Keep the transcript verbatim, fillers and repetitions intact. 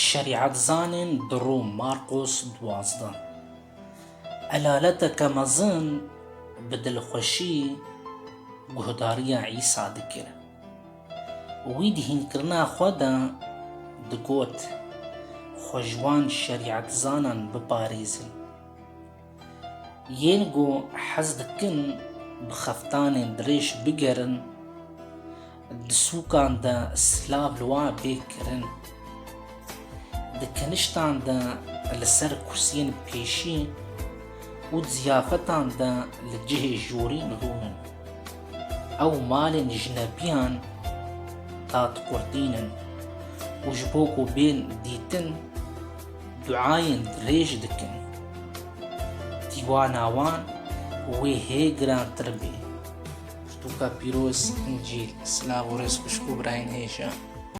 Şerîetzanên di Rûm, Marqos duwazdeh. Elaleteke mezin bi dilxweşî guhdariya Îsa dikir. Wî di hînkirina xwe de digot, xwe ji wan şerîetzanan biparêzin. Yên ku hez dikin bi xeftanên dirêj bigerin, di sûkan de silav li wan bê kirin. Di kiniştan de li ser kursiyên pêşî û di ziyafetan de li cihê jorîn rûnin. Ew malên jinebiyan dadiqurtînin û ji bo ku bên dîtin, duayên dirêj dikin. Dîwana wan wê hê girantir bê. Pirtûka pîroz, Încîl. Silav û rêz xwişk û birayên hêja.